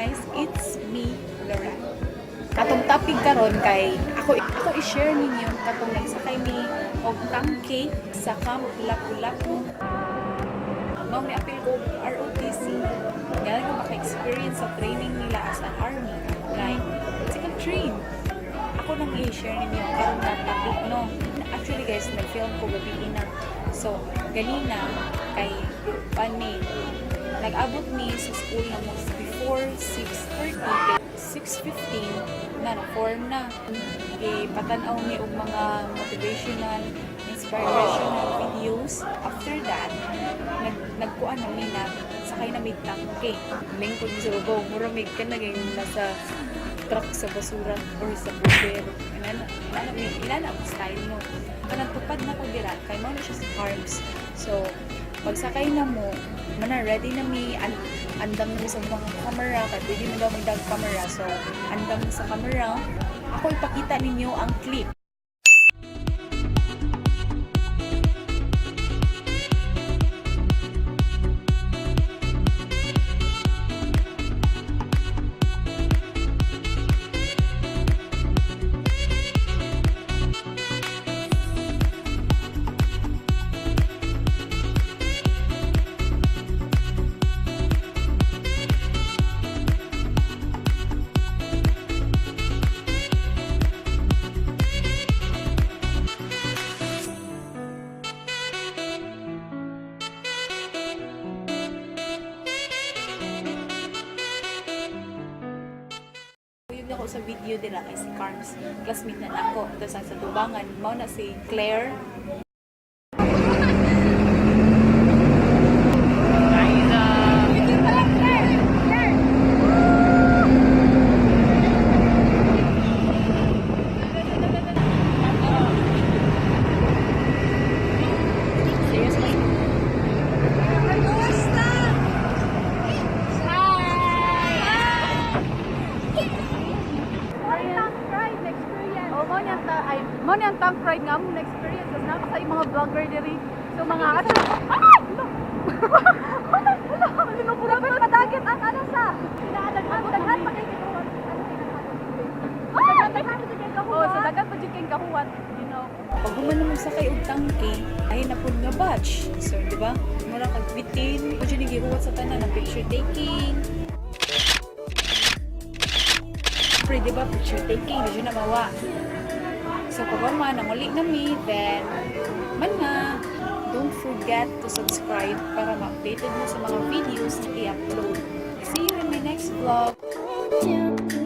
Guys, it's me, Lorraine. Atong topic karon kay ako i-share ninyo katong nagsakay mi og tangke sa Camp Lapu-Lapu. Mao ni apil ko ROTC. Nga ko maka-experience sa training nila as an army. Like, physical train. Ako nang i-share ninyo karon nga topic, no. Actually guys, nag-film ko gabi na. So, ganina kay pani nag-abot mi sa school na mo before 6:30, 6:15 na na-form na. Ipatanaw mi og mga motivational, inspirational videos. After that, nagkuan na mi na sakay na mig tangke. Lingkod mi sa babaw, mura mig kanang nasa truck sa basura or sa bumbero. Inana, inana, inana ang style, no. Kanang tupad na ko dira, kay mao na siya sa Carms. So, pagsakay na mo, mana ready na mi, andam na mi sa mga camera, kay pwede mo daw magdag camera. So, andam na sa camera. Ako ipakita ninyo ang clip. Uyog na ko sa video dira kay si Carms, classmate na nako. Tapos ang sa tubangan, mao na si Claire. Seriously? Tank ride na experience. Oh, mo niyang ta ay mo niyang tank ride nga mo na experience kasi naa sa mga vlogger diri. So mga asa ay lo. Hala, dapat madagit ang ano sa daghan daghan pa kay kahuwat. Daghan daghan pa kay kahuwat. Oh, sa daghan pa jud kay kahuwat. Pag human na magsakay og tangke, ay na pud nga batch. So, di ba? Mura kag bitin, mo jud gihuwat sa tanan ng picture taking. Pre, di ba, picture taking, di jud na mawa. So, pag human, nanguli na mi, then, man na, don't forget to subscribe para ma-updated mo sa mga videos na i-upload. See you in my next vlog. Yeah.